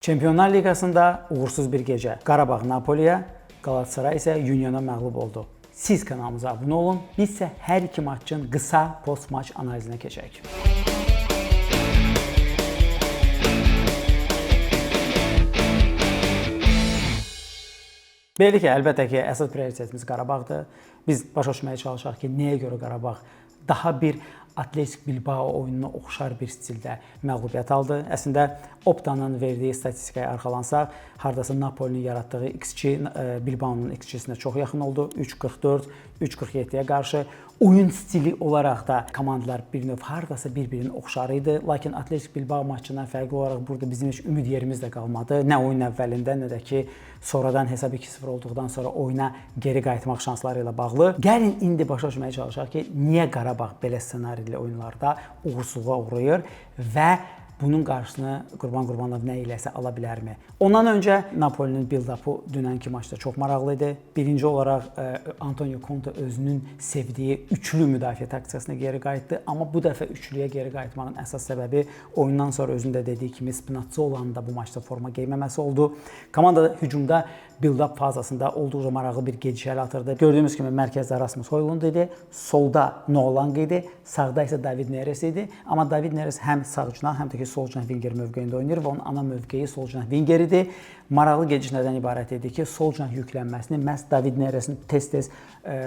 Çempionlar Liqasında uğursuz bir gecə. Qarabağ Napoliyə, Qalatasaray isə Uniona məğlub oldu. Siz kanalımıza abunə olun. Biz isə hər iki maçın qısa post-maç analizinə keçək. Belə ki, əlbəttə ki, əsas prioritetimiz Qarabağdır. Biz başa düşməyə çalışaq ki, nəyə görə Qarabağ daha bir Atletik Bilbao oyununa oxşar bir stildə məğlubiyyət aldı. Əslində Optanın verdiyi statistikaya arxalansaq, hardasa Napolinin yaratdığı XG Bilbaonun XG-sinə çox yaxın oldu. 3.44, 3.47-yə qarşı oyun stili olaraq da komandalar bir növ hardasa bir-birinin oxşarı idi. Lakin Atletik Bilbao maçından fərqli olaraq burada bizim heç ümid yerimiz də qalmadı. Nə oyun əvvəlində, nə də ki sonradan hesab 2-0 olduqdan sonra oyuna geri qayıtmaq şansları ilə bağlı. Gəlin indi başa düşməyə çalışaq ki, niyə Qarabağ belə ssenarili oyunlarda uğursuzluğa uğrayır və bunun qarşısını Qurban Qurbanov nə iləsə ala bilərmi? Ondan öncə Napolinin build-up-ı dünənki maçda çox maraqlı idi. Birinci olaraq Antonio Conte özünün sevdiyi üçlü müdafiə taktikasına geri qayıtdı, amma bu dəfə üçlüyə geri qayıtmağın əsas səbəbi oyundan sonra özünün də dediyi kimi Spinazzola'nın da bu maçda forma geyməməsi oldu. Komanda hücumda build-up fazasında olduqca maraqlı bir gediş əl atırdı. Gördüyümüz kimi mərkəzdə Rasmus Højlund idi, solda Nolan idi, sağda isə David Neres idi. Amma David Neres həm sağ cinah, həm də ki sol cinah winger mövqeyində oynayır və onun ana mövqeyi sol cinah winger idi. Maraqlı gediş nədən ibarət idi ki, sol cinah yüklənməsini məhz David Neresin tez-tez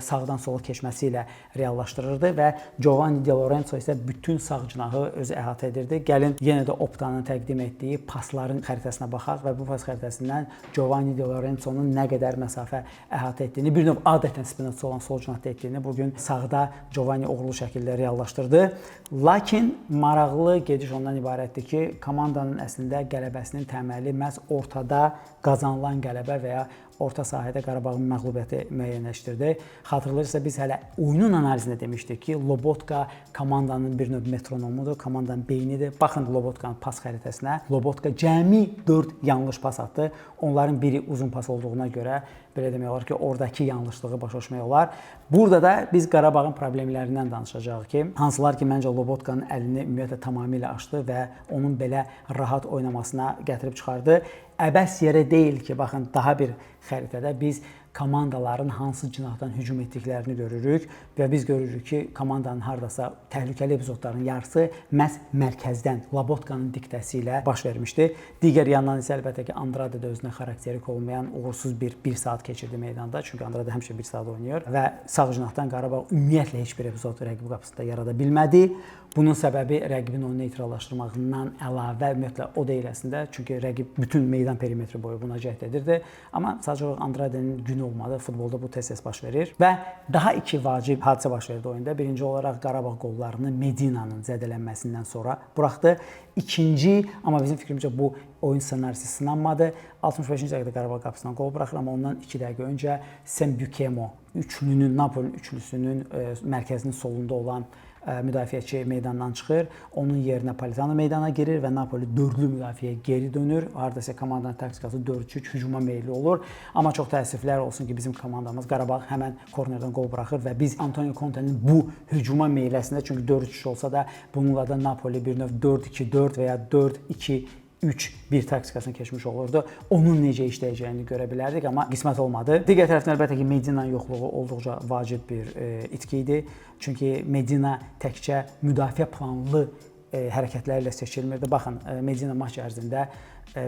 sağdan sola keçməsi ilə reallaşdırırdı və Giovanni Di Lorenzo isə bütün sağ cinahı özü əhatə edirdi. Gəlin yenə də Optanın təqdim etdiyi pasların xəritəsinə baxaq və bu pas xəritəsindən Giovanni Di Lorenzonun nə qədər məsafə əhatə etdiyini, bir növ adətən Spinazzolanın sol cinahda etdiyini bu gün sağda Giovanni uğurlu şəkildə reallaşdırdı. Lakin maraqlı gediş ondan ibarətdir ki, komandanın əslində qələbəsinin təməli məhz ortada qazanılan qələbə və ya orta sahədə Qarabağın məğlubiyyəti müəyyənləşdirdi. Xatırlayırsa biz hələ oyunun analizində demişdik ki, Lobotka komandanın bir növ metronomudur, komandanın beynidir. Baxın Lobotkanın pas xəritəsinə. Lobotka cəmi 4 yanlış pas atdı. Onların biri uzun pas olduğuna görə belə demək olar ki, oradakı yanlışlığı başa düşmək olar. Burada da biz Qarabağın problemlərindən danışacağıq ki, hansılar ki, məncə Lobotkanın əlini ümumiyyətlə tamamilə açdı və onun belə rahat oynamasına gətirib çıxardı. Əbəs yerə deyil ki, baxın daha bir xəritədə biz komandaların hansı cinahdan hücum etdiklərini görürük və biz görürük ki, komandanın hardasa təhlükəli epizodların yarısı məhz mərkəzdən Lobotkanın diktəsi ilə baş vermişdi. Digər yandan isə əlbəttə ki, Andrade də özünə xarakterik olmayan uğursuz bir saat keçirdi meydanda. Çünki Andrade həmişə bir saat oynayır və sağ cinahdan Qarabağ ümumiyyətlə heç bir epizod rəqib qapısında yarada bilmədi. Bunun səbəbi rəqibin onu neytrallaşdırmağından əlavə ümumiyyətlə o deyil əslində. Çünki rəqib bütün meydan perimetri boyu buna cəhd edirdi. Amma sadəcə olaraq Andradenin günü olmadı. Futbolda bu tez-tez baş verir. Və daha iki vacib hadisə baş verdi oyunda. Birinci olaraq Qarabağ qollarını Medinanın zədələnməsindən sonra buraxdı. İkinci, amma bizim fikrimcə bu oyun ssenarisi sınanmadı. 65-ci dəqiqədə Qarabağ qapısından qol buraxır, amma ondan 2 dəqiqə öncə Sembükemo üçlünün, Napolinin üçlüsünün mərkəzinin solunda olan müdafiəçi meydandan çıxır. Onun yerinə Politano meydana girir və Napoli dördlü müdafiəyə geri dönür. Hardasa komandanın taktikası 4-3 hücuma meyilli olur. Amma çox təəssüflər olsun ki, bizim komandamız Qarabağ həmən kornerdən qol buraxır və biz Antonio Conte'nin bu hücuma meyləsində, çünki 4-3 olsa da bununla da Napoli bir növ 4-2-4 və ya 4-2-3-1 taktikasını keçmiş olurdu. Onun necə işləyəcəyini görə bilərdik, amma qismət olmadı. Digər tərəfdən əlbəttə ki, Medinanın yoxluğu olduqca vacib bir itki idi. Çünki Medina təkcə müdafiə planlı hərəkətləri ilə seçilmirdi. Baxın, Medina maç ərzində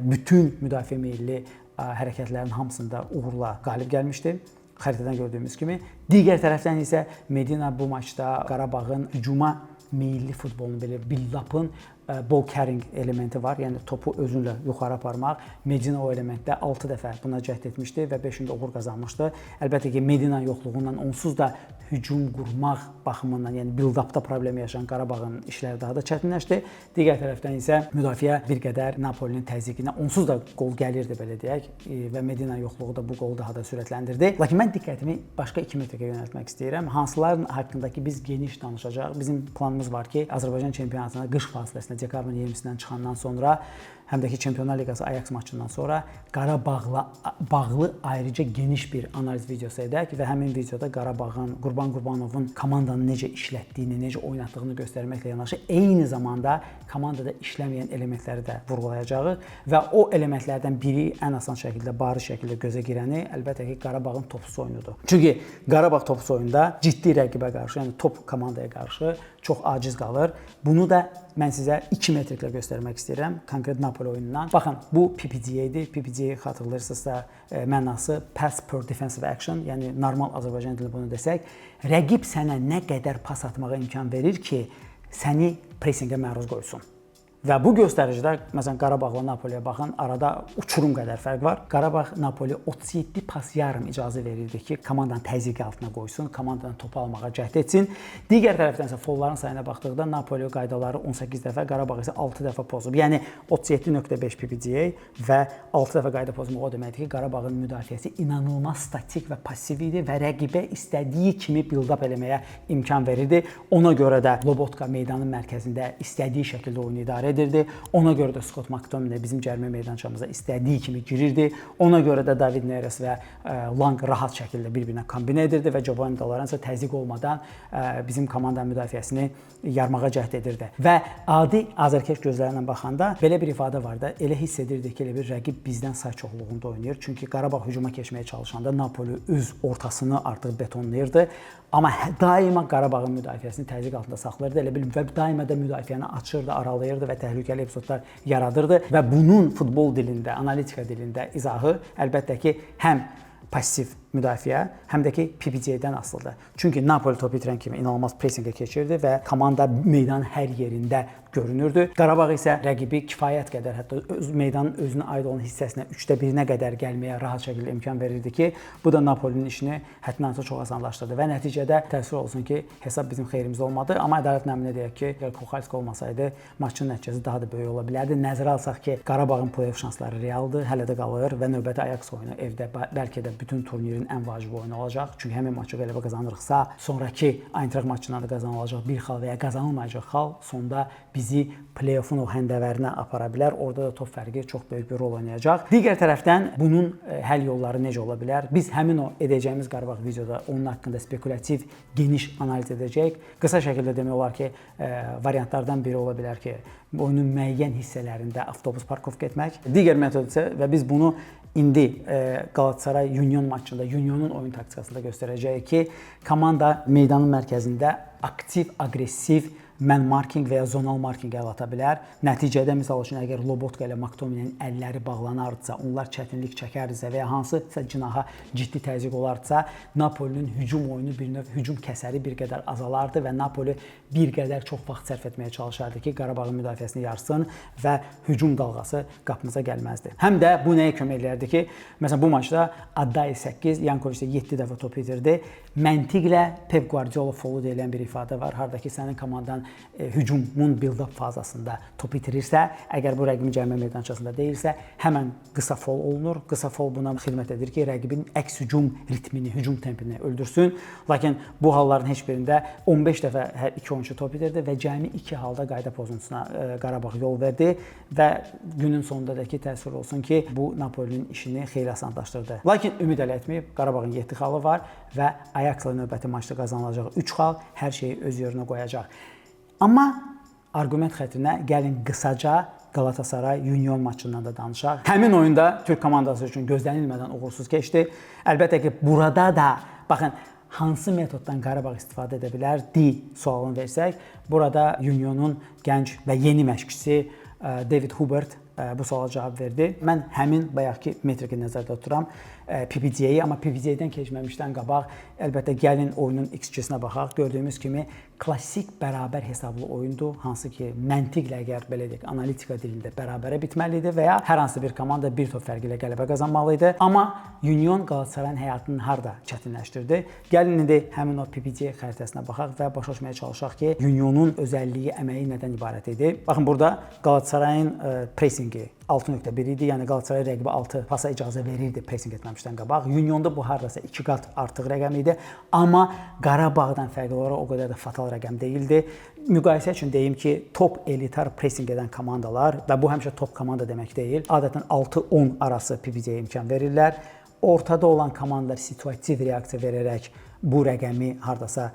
bütün müdafiə meyilli hərəkətlərin hamısında uğurla qalib gəlmişdi. Xəritədən gördüyümüz kimi. Digər tərəfdən isə Medina bu maçda Qarabağın hücuma meyilli futbolunu, belə build-up-ın ball carrying elementi var. Yəni topu özünlə yuxarı aparmaq. Medina o elementdə 6 dəfə buna cəhd etmişdi və 5-də uğur qazanmışdı. Əlbəttə ki, Medina yoxluğundan onsuz da hücum qurmaq baxımından, yəni build-up-da problem yaşayan Qarabağın işləri daha da çətinləşdi. Digər tərəfdən isə müdafiə bir qədər Napolinin təzyiqinə onsuz da qol gəlirdi belə deyək və Medina yoxluğu da bu qolu daha da sürətləndirdi. Lakin mən diqqətimi başqa iki metrikə yönəltmək istəyirəm. Hansıların haqqındakı biz geniş danışacağıq. Bizim planımız var ki, Azərbaycan çempionatına qış fasiləsində dekabrın 20-sindən çıxandan sonra həm də ki Çempionlar Liqası Ajax maçından sonra Qarabağla bağlı ayrıca geniş bir analiz videosu edək və həmin videoda Qarabağın, Qurban Qurbanovun komandanı necə işlətdiyini, necə oynatdığını göstərməklə yanaşı eyni zamanda komandada işləməyən elementləri də vurğulayacağıq və o elementlərdən biri ən asan şəkildə, bariz şəkildə gözə girəni əlbəttə ki, Qarabağın topsuz oyunudur. Çünki Qarabağ topsuz oyunda ciddi rəqibə qarşı, yəni top komandaya qarşı çox aciz qalır. Bunu da mən sizə 2 metriklə göstərmək istəyirəm, konkret Napoli oyunundan. Baxın, bu PPDA idi. PPDA xatırlayırsınızsa mənası pass per defensive action, yəni normal Azərbaycan dilində bunu desək, rəqib sənə nə qədər pas atmağa imkan verir ki, səni pressinqə məruz qoysun. Və bu göstəricidə, məsələn, Qarabağla Napoliyə baxın, arada uçurum qədər fərq var. Qarabağ Napoli 37 pas yarım icazə verirdi ki, komandanı təzyiq altına qoysun, komandanın topu almağa cəhd etsin. Digər tərəfdən isə folların sayına baxdıqda Napoli qaydaları 18 dəfə, Qarabağ isə 6 dəfə pozub. Yəni 37.5 PPDA və 6 dəfə qayda pozmaq o deməkdir ki, Qarabağın müdafiəsi inanılmaz statik və passiv idi və rəqibə istədiyi kimi build-up eləməyə imkan verirdi. Ona görə də Lobotka meydanın mərkəzində istədiyi şəkildə oyunu idarə edirdi. Ona görə də Scott McTominay bizim cərimə meydançamıza istədiyi kimi girirdi. Ona görə də David Neres və Lang rahat şəkildə bir-birinə kombinə edirdi və Giovanni Di Lorenzo təzyiq olmadan bizim komandanın müdafiəsini yarmağa cəhd edirdi. Və adi azarkeş gözləri ilə baxanda belə bir ifadə var da, elə hiss edirdik ki, elə bir rəqib bizdən say çoxluğunda oynayır. Çünki Qarabağ hücuma keçməyə çalışanda Napoli öz ortasını artıq betonlayırdı. Amma daima Qarabağın müdafiəsini təzyiq altında saxlayırdı. Elə bil və daima da müdafiəni açırdı, aralayırdı və təhlükəli epizodlar yaradırdı və bunun futbol dilində, analitika dilində izahı əlbəttə ki, həm passiv müdafiə, həm də ki PPDA-dən asılıdır. Çünki Napoli topu itirən kimi inanılmaz pressinqə keçirdi və komanda meydanın hər yerində görünürdü. Qarabağ isə rəqibi kifayət qədər, hətta öz meydanın özünə aid olan hissəsinə 3də 1-nə qədər gəlməyə rahat şəkildə imkan verirdi ki, bu da Napolinin işini həddindən artıq çox asanlaşdırdı və nəticədə təəssüf olsun ki, hesab bizim xeyrimizə olmadı. Amma ədalət naminə deyək ki, əgər Koxalski olmasaydı, maçın nəticəsi daha da böyük ola bilərdi. Nəzərə alsaq ki, Qarabağın play-off şansları realdır, hələ də qalır və növbəti Ajax oyunu evdə bəlkə də bütün turnirin ən vacib oyunu olacaq. Çünki həmin maçı qələbə qazanırıqsa, sonrakı Eintracht maçından da qazanılacaq bir xal və ya qazanılmayacaq xal sonda bizi play-off'un o həndəvərinə apara bilər. Orada da top fərqi çox böyük bir rol oynayacaq. Digər tərəfdən bunun həll yolları necə ola bilər? Biz həmin o edəcəyimiz Qarabağ videoda onun haqqında spekulyativ geniş analiz edəcəyik. Qısa şəkildə demək olar ki, variantlardan biri ola bilər ki, oyunun müəyyən hissələrində avtobus parkovka etmək. Digər metod isə və biz bunu indi Galatasaray Union maçında Unionun oyun taktikasında göstərəcəyik ki, komanda meydanın mərkəzində aktiv, aqressiv man marking və ya zonal marking əl ata bilər. Nəticədə misal üçün əgər Lobotka ilə McTominay'in əlləri bağlanardısa, onlar çətinlik çəkərdisə və ya hansısa cinaha ciddi təzyiq olardısa, Napolinin hücum oyunu bir növ hücum kəsəri bir qədər azalardı və Napoli bir qədər çox vaxt sərf etməyə çalışardı ki, Qarabağın müdafiəsini yarsın və hücum dalğası qapımıza gəlməzdi. Həm də bu nəyə kömək eləyərdi ki, məsələn bu maçda Adai 8, Yankovic də 7 dəfə top itirdi. Məntiqlə Pep Guardiola folu deyilən bir ifadə var, harda ki sənin komandan hücumun build-up fazasında top itirirsə, əgər bu rəqibin cərimə meydançasında deyilsə, həmən qısa fol olunur. Qısa fol buna xidmət edir ki, rəqibin əks hücum ritmini, hücum tempini öldürsün. Lakin bu halların heç birində 15 dəfə hər iki oyunçu top itirdi və cəmi 2 halda qayda pozuntusuna Qarabağ yol verdi və günün sonunda da ki, təəssüf olsun ki, bu Napolinin işini xeyli asanlaşdırdı. Lakin ümid hələ etməyib, Qarabağın 7 xalı var və Ajax-la növbəti maçda qazanılacaq 3 xal hər şeyi öz yerinə qoyacaq. Amma arqument xətrinə gəlin qısaca Galatasaray Union maçından da danışaq. Həmin oyunda türk komandası üçün gözlənilmədən uğursuz keçdi. Əlbəttə ki, burada da baxın hansı metoddan Qarabağ istifadə edə bilərdi sualını versək, burada Unionun gənc və yeni məşqçisi David Hubert bu suala cavab verdi. Mən həmin bayaqki metriki nəzərdə tuturam. PPDA-yı, amma PPDA-dən keçməmişdən qabaq əlbəttə gəlin oyunun XG-sinə baxaq. Gördüyümüz kimi klassik bərabər hesablı oyundur, hansı ki məntiqlə əgər belə deyək, analitika dilində bərabərə bitməli idi və ya hər hansı bir komanda bir top fərqi ilə qələbə qazanmalı idi. Amma Union Qalatasarayın həyatını harda çətinləşdirdi? Gəlin indi həmin o PPDA xəritəsinə baxaq və başa düşməyə çalışaq ki, Unionun özəlliyi, əməyi nədən ibarət idi? Baxın burada Qalatasarayın pressinqi 6.1 idi. Yəni Qalatasaray rəqibə 6 pasa icazə verirdi pressing etməmişdən qabaq. Unionda bu hardasa 2 qat artıq rəqəm idi. Amma Qarabağdan fərqli olaraq o qədər də fatal rəqəm deyildi. rəqəm deyildi. Müqayisə üçün deyim ki, top elitar pressing edən komandalar və bu həmişə top komanda demək deyil, adətən 6-10 arası PPDA imkan verirlər. Ortada olan komandalar situativ reaksiya verərək bu rəqəmi hardasa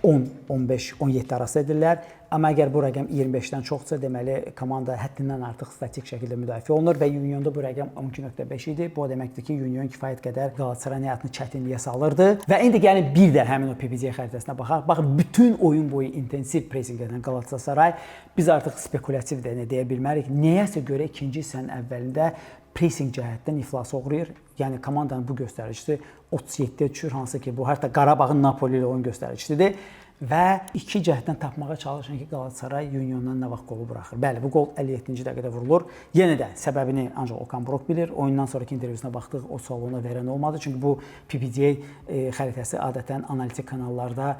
10, 15, 17 arası edirlər. Amma əgər bu rəqəm 25-dən çoxdursa, deməli komanda həddindən artıq statik şəkildə müdafiə olunur və Unionda bu rəqəm 12.5 idi. Bu o deməkdir ki, Union kifayət qədər Qalatasarayın həyatını çətinliyə salırdı. Və indi gəlin bir də həmin o PPDA xəritəsinə baxaq. Baxın, bütün oyun boyu intensiv pressing edən Qalatasaray, biz artıq spekulyativ də nə deyə bilmərik. Nəyəsə görə ikinci hissənin əvvəlində pressing cəhətdən iflasa uğrayır. Yəni komandanın bu göstəricisi 37-yə düşür, hansı ki bu hətta Qarabağın Napoli ilə oyun göstəricisidir. Və iki cəhətdən tapmağa çalışın ki, Qalatasaray Uniondan nə vaxt qolu buraxır. Bəli, bu qol 57-ci dəqiqədə vurulur. Yenə də səbəbini ancaq Okan Buruk bilir. Oyundan sonrakı intervyusuna baxdıq, o sualı ona verən olmadı. Çünki bu PPDA xəritəsi adətən analitik kanallarda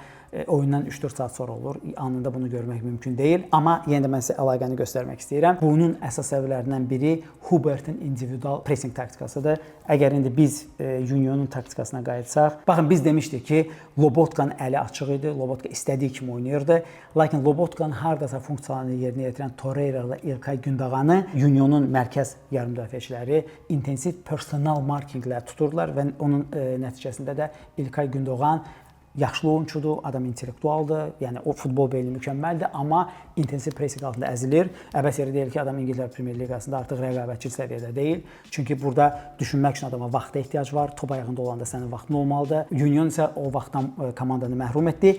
oyundan 3-4 saat sonra olur. Anında bunu görmək mümkün deyil. Amma yenə də mən sizə əlaqəni göstərmək istəyirəm. Bunun əsas səbəblərindən biri Hubertin individual pressing taktikasıdır. Əgər indi biz Unionun taktikasına qayıtsaq, baxın, biz demişdik ki, Lobotkanın əli açıq idi. Lobotka istədiyi kimi oynayırdı. Lakin Lobotkanın hardasa funksiyalarını yerinə yetirən Torreira ilə İlkay Gündoğanı Unionun mərkəz yarımmüdafiəçiləri intensiv personal markinglər tuturdular və onun nəticəsində də İlkay Gündoğan yaşlı oyunçudur, adam intellektualdır, yəni o futbol beyni mükəmməldir, amma intensiv pressing altında əzilir. Əbəs yerə deyil ki, adam İngiltərə Premyer Liqasında artıq rəqabətçi səviyyədə deyil. Çünki burada düşünmək üçün adama vaxta ehtiyac var. Top ayağında olanda sənin vaxtın olmalıdır. Union isə o vaxtdan komandanı məhrum etdi.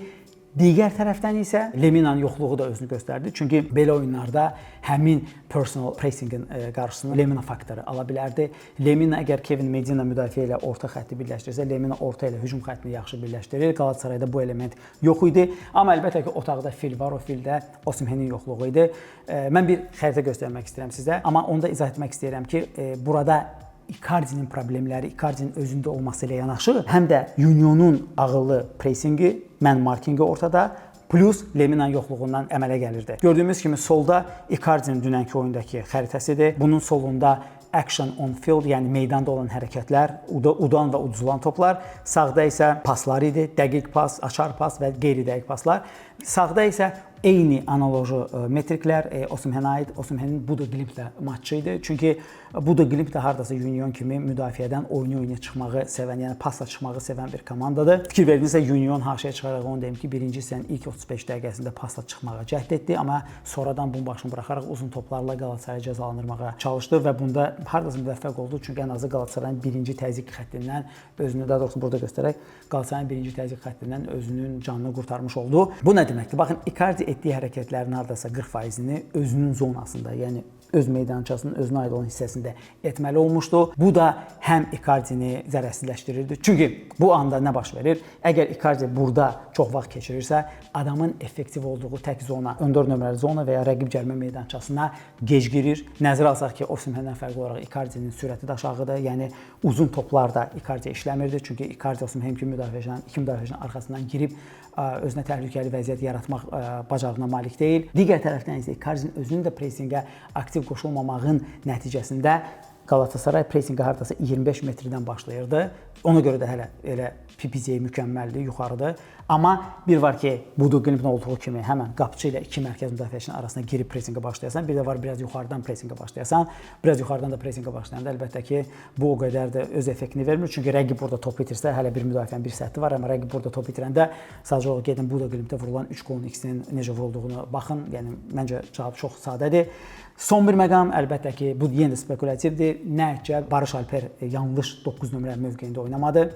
Digər tərəfdən isə Leminanın yoxluğu da özünü göstərdi. Çünki belə oyunlarda həmin personal pressingin qarşısını Lemina faktoru ala bilərdi. Lemina əgər Kevin Medina müdafiə ilə orta xətti birləşdirsə, Lemina orta ilə hücum xəttini yaxşı birləşdirir. Qalatasarayda bu element yox idi. Amma əlbəttə ki, otaqda fil var, o fildə Osimhenin yoxluğu idi. Mən bir xəritə göstərmək istəyirəm sizə, amma onu da izah etmək istəyirəm ki, burada Icardi'nin problemləri, Icardi'nin özündə olması ilə yanaşı, həm də Unionun ağıllı pressingi, man markingi ortada, plus Leminanın yoxluğundan əmələ gəlirdi. Gördüyümüz kimi solda Icardi'nin dünənki oyundakı xəritəsidir. Bunun solunda action on field, yəni meydanda olan hərəkətlər, udan və uduzulan toplar. Sağda isə paslar idi, dəqiq pas, açar pas və qeyri-dəqiq paslar. Sağda isə eyni analoji metriklər Osimhenə aid. Osimhenin Bodo Glimtlə matçı idi. Çünki Bodo Glimt də hardasa Union kimi müdafiədən oyunu oyuna çıxmağı sevən, yəni pasla çıxmağı sevən bir komandadır. Fikir verdinizsə, Union haşiyə çıxaraq onu deyim ki, birinci hissənin ilk 35 dəqiqəsində pasla çıxmağa cəhd etdi, amma sonradan bunun başını buraxaraq uzun toplarla Qalatasarayı cəzalandırmağa çalışdı və bunda hardasa müvəffəq oldu. Çünki ən azı Qalatasarayın birinci təzyiq xəttindən özünü, daha doğrusu burada göstərək, Qalatasarayın birinci təzyiq xəttindən özünün canını qurtarmış oldu. Bu nə deməkdir? Baxın, Icardi etdiyi hərəkətlərin hardasa 40%-ni özünün zonasında, yəni öz meydançasının özünə aid olan hissəsində etməli olmuşdu. Bu da həm Icardi-ni zərərsizləşdirirdi. Çünki bu anda nə baş verir? Əgər Icardi burada çox vaxt keçirirsə, adamın effektiv olduğu tək zona, 14 nömrəli zona və ya rəqib cərimə meydançasına gec girir. Nəzərə alsaq ki, Osimhendən fərqli olaraq Icardi-nin sürəti də aşağıdır. Yəni uzun toplarda Icardi işləmirdi. Çünki Icardi Osimhen kimi müdafiəçinin, iki müdafiəçinin arxasından girib özünə təhlükəli vəziyyət yaratmaq bacarığına malik deyil. Digər tərəfdən isə Icardi-nin özünün də pressinqə aktiv qoşulmamağın nəticəsində Qalatasaray pressinqə hardasa 25 metrdən başlayırdı. Ona görə də hələ elə PPDA mükəmməldir, yuxarıdır. Amma bir var ki, Bodo Glimtin olduğu kimi həmən qapıçı ilə iki mərkəz müdafiəçinin arasına girib pressinqə başlayasan, bir də var biraz yuxarıdan pressinqə başlayasan. Biraz yuxarıdan da pressinqə başlayanda əlbəttə ki, bu o qədər də öz effektini vermir. Çünki rəqib burada top itirsə, hələ bir müdafiənin bir səthi var, amma rəqib burada top itirəndə sadəcə olaraq gedin Bodo Glimtdə vurulan 3 qolun ikisinin necə vurulduğunu baxın. Yəni məncə cavab çox sadədir. Son bir məqam, əlbəttə ki, bu yenə də spekulyativdir. Nə əcəb Barış Alper yanlış 9 nömrə mövqeyində oynamadı.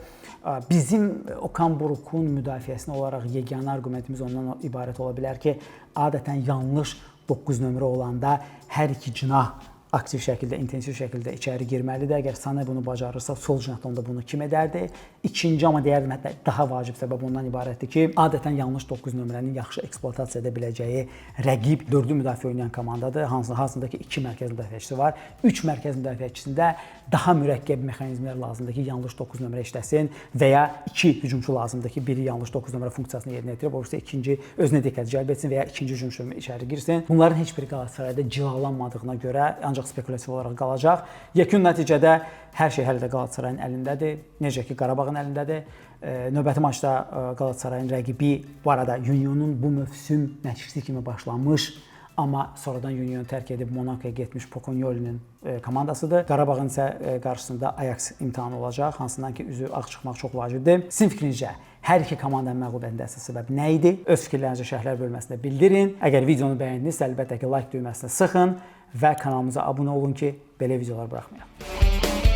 Bizim Okan Burukun müdafiəsinə olaraq yeganə arqumentimiz ondan ibarət ola bilər ki, adətən yanlış 9 nömrə olanda hər iki cinah aktiv şəkildə, intensiv şəkildə içəri girməlidir. Əgər Sane bunu bacarırsa, sol cinahda onda bunu kim edərdi? İkinci, amma deyərdim hətta daha vacib səbəb ondan ibarətdir ki, adətən yanlış 9 nömrənin yaxşı ekspluatasiya edə biləcəyi rəqib dördlü müdafiə oynayan komandadır. Hansında ki 2 mərkəz müdafiəçisi var. 3 mərkəz müdafiəçisində daha mürəkkəb mexanizmlər lazımdır ki, yanlış 9 nömrə işləsin və ya 2 hücumçu lazımdır ki, biri yanlış 9 nömrə funksiyasını yerinə yetirib, o birisi ikinci özünə diqqət cəlb etsin və ya ikinci hücumçu içəri girsin. Bunların heç biri Qalatasarayda cilalanmadığına görə ancaq ancaq spekulativ olaraq qalacaq. Yekun nəticədə hər şey hələ də Qalatasarayın əlindədir. Necə ki Qarabağın əlindədir. Növbəti maçda Qalatasarayın rəqibi bu arada Unionun bu mövsüm nəticəsi kimi başlamış, amma sonradan Unionu tərk edib Monakoya getmiş Pocognoli'nin komandasıdır. Qarabağın isə qarşısında Ajax imtahanı olacaq, hansından ki üzü ağ çıxmaq çox vacibdir. Sizin fikrincə hər iki komandanın məğlubiyyətində əsas səbəb nə idi? Öz fikirlərinizi şərhlər bölməsində bildirin. Əgər videonu bəyəndinizsə, əlbəttə ki, like düyməsini sıxın və kanalımıza abunə olun ki, belə videolar buraxmayaq.